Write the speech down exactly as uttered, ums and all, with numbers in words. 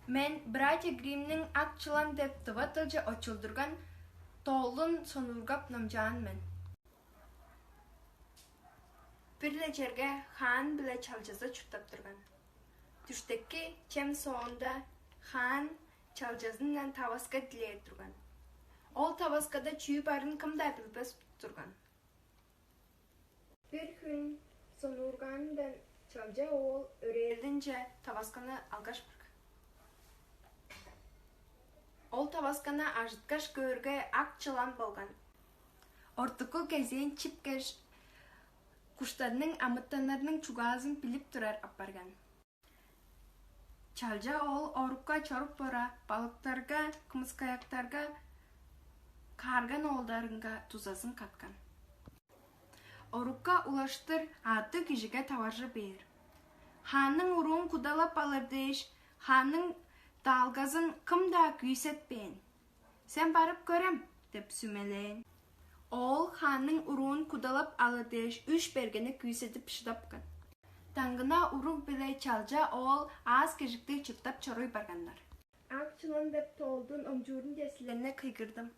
Мен «Братья Гриммниң Ак чылан» деп тыва дылче очулдурган тоолдун сонуургап номчаан мен. Бир-ле черге хаан биле чалчазы чурттап турган. Дүштекки чем соонда хаан чалчазындан таваска дилээр турган. Ол таваскада чүү барын кым-даа билбес турган. Бир хүн сонуургаанындан чалча оол өрээлдинче тавасканы алгаш барган. Ол тавасканы ажыткаш көөрге, ак чылан болган. Ортуку кезээн чипкеш, куштарның амытаннарының чугаазын билип турар апарган. Чалча оол орукка чоруп бора, балыктарга, кымыскаяктарга каарган оолдарынга дузазын каткан. Орукка улаштыр аъттыг кижиге таваржы бээр. Хаанның уруун кудалап алыр дээш, хаанның даалгазын кым-даа күүсетпээн. «Сен барып көрем» – деп сүмелээн. Оол хаанның уруун кудалап алыр дээш үш бергени күүседип шыдапкан. Даңгына уруг биле чалча оол аас-кежиктиг чурттап чоруй барганнар. Ак чылан деп тоолдун омчуурунче силерни кыйгырдым.